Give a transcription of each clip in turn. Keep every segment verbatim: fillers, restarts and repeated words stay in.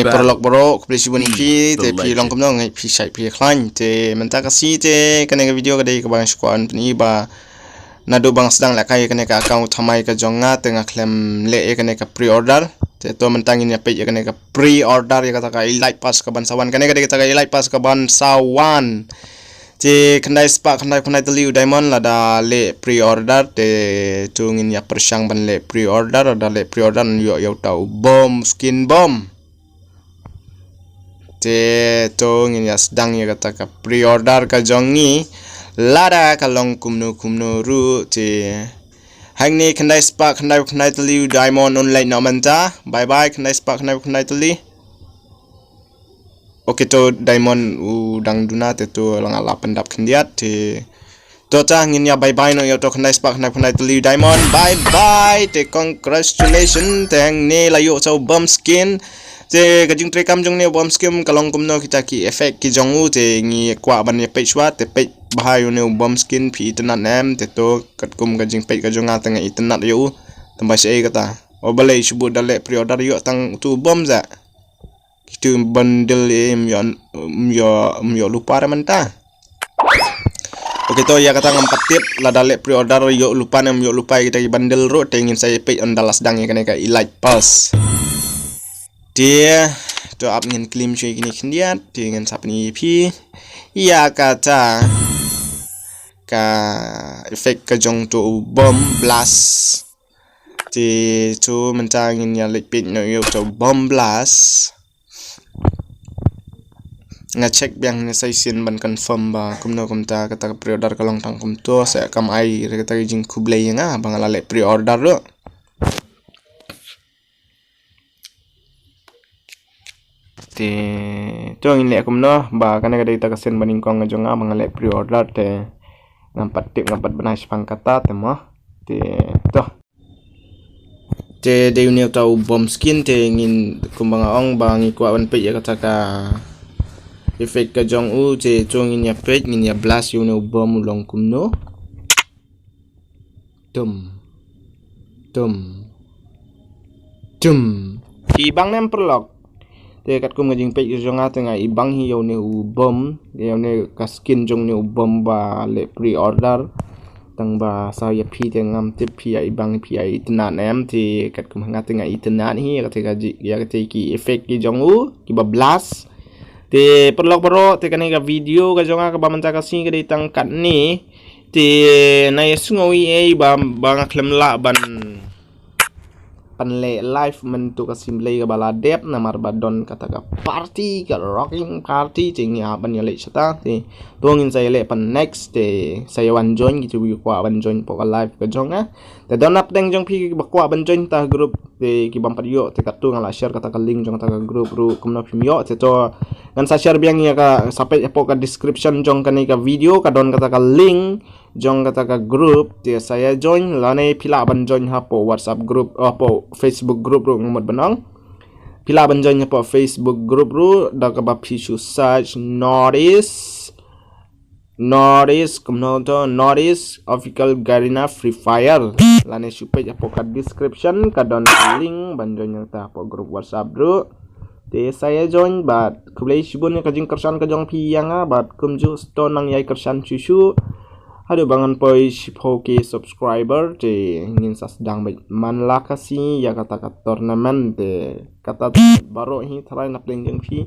Paralok baroh, khublei shibun ïa phi, te phi long kumno, nga ngeit phi shait phi khlaiñ. Te mynta ka sngi te kane ka video ka dei kaba nga shu kwah ban pyni ba naduh ba nga sdang lehkai ïa kane ka account thymmai ka jong nga, te nga khlem leh ïa kane ka pre-order. Te to mynta ngin ïa peit ïa kane ka pre-order ïa kata ka Elite Pass kaban sa wan. Kane ka dei kata ka Elite Pass kaban sa wan. Te khyndai spah khyndai phew khyndai tylli u diamond lada leh pre-order, te to ngin ïa pyrshang ban leh pre-order, lada leh pre-order yn ïoh ïa uta u bom, skin bom. Te to ngin ïa sdang ïa kata ka pre-order ka jong ngi, lada ka long kumno kumno ruh. Te hangne khyndai spah khyndai phew khyndai tylli u diamond un leit noh mynta. Bye bye, khyndai spah khyndai phew khyndai tylli. Ok, to diamond u dang duna, te to la nga la pyndap khyndiat. Te to ta ngin ïa bye bye noh ïa uto khyndai spah khyndai phew khyndai tylli u diamond. Bye bye, te congratulations, te hangne la ïoh sa u bom skin. Te ka jingtrei kam jong une u bom skin ka long kumno, kita ki effect ki jong u, te ngi kwah ban ïa peit shuwa, te peit bha ïa une u bom skin, phi itynnad ne em. Te to katkum ka jingpeit ka jong nga te nga itynnad ïa u. Tang ba shaei kata, o balei shu bud da leh pre-order ïoh tang uto u bom sa. Kitu bundle, eh, ym ïoh, ym ïoh, ym ïoh lypa re mynta. Ok, to ïa kata ngam pat tip, lada leh pre-order ïoh lypa ne ym ïoh lypa ïa kita ki bundle ruh, te ngin sa ïa peit ynda la sdang ïa kane ka Elite Pass. Te to ap ngin claim shuwa ïa kine khyndiat, te ngin sa pyni ïa phi ïa kata ka effect ka jong uto u bom blast. Te to mynta ngin ïa leit peit noh ïa uto u bom blast. Nga check biang ne sa shisien ban confirm ba kumno kumta kata ka pre-order ka long tang kumto, sa kam ai re kata ka jingkhublei ïa nga ba nga la leh pre-order ruh. Te to ngin leh kumno, ba kane ka dei kata ka sien ba nyngkong ka jong nga ba nga leh pre-order, te ngam pat tip, ngam pat bna shaphang kata, te mo. Te to. Te dei une uta u bom skin, te ngin, kumba nga ong ba ngi kwah ban peit ïa kata ka effect ka jong u, te to ngin ïa peit, ngin ïa blast ïa une u bom u long kumno. Tum. Tum. Tum. I bang ne em paralok. Te katkum ka jingpeit ka jong nga te nga i bang hi ïa une u bom, ïa une ka skin jong une u bom ba leh pre-order. Tang ba sa ïa phi te ngam tip, phi ïa i bang, phi ïa itynnad ne em, te katkum nga te nga itynnad hi ïa kata ka ji-, ïa kata ki effect ki jong u, kiba blast. Te paralok baroh, te kane ka video ka jong nga kaba mynta ka sngi ka dei tang katne. Te na ïa sngew ei ei ba, ba nga khlem lah ban, ban leh live mynta ka sngi Blei kaba la dep, namar ba don kata ka party, ka rocking party, te ngi hap ban ïa leit shata. Te to ngin sa ïa leh pan next, te sa ïa wan join, kito kiba kwah ban join hapoh ka live ka jong nga. Te don hapdeng jong phi kiba kwah ban join kata ka group, te kibym pat ïoh, te katto nga la share kata ka link jong kata ka group ruh, kumno phim ïoh, te to ngan sa share biang ïa ka, sa peit hapoh ka description jong kane ka video, ka don kata ka link jong kata ka group, te sa ïa join, lane phi lah ban join hapoh WhatsApp group, hapoh Facebook group ruh nga mut ban ong. Phi lah ban join hapoh Facebook group ruh, da kaba phi shu search North East, North East, kumno to, North East Official Garena Free Fire. Lane shu peit hapoh ka description, ka don ka link ban join ïa kata hapoh group WhatsApp ruh. Te sa ïa join, bad khublei shibun ïa ka jingkyrshan ka jong phi ïa nga, bad kumjuh to nang ïai kyrshan shuh shuh. Haduh ba ngan poi shiphew K subscriber, te ngin sa sdang beit man la ka sngi ïa kata ka tournament, te kata baroh hi tharai napdeng jong phi,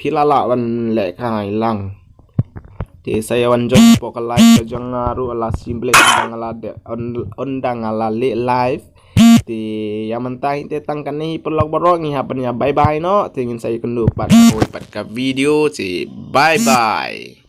phi lah lah ban lehkai lang. Te sa ïa wan join hapoh ka live ka jong nga ruh la sngi Blei, ynda nga la dep, yn-, ynda nga la leh live. Te ïa mynta hi te tang kane hi paralok baroh, ngi hap ban ïa bye bye noh, te ngin sa ïakynduh pat kawei pat ka video, te bye bye.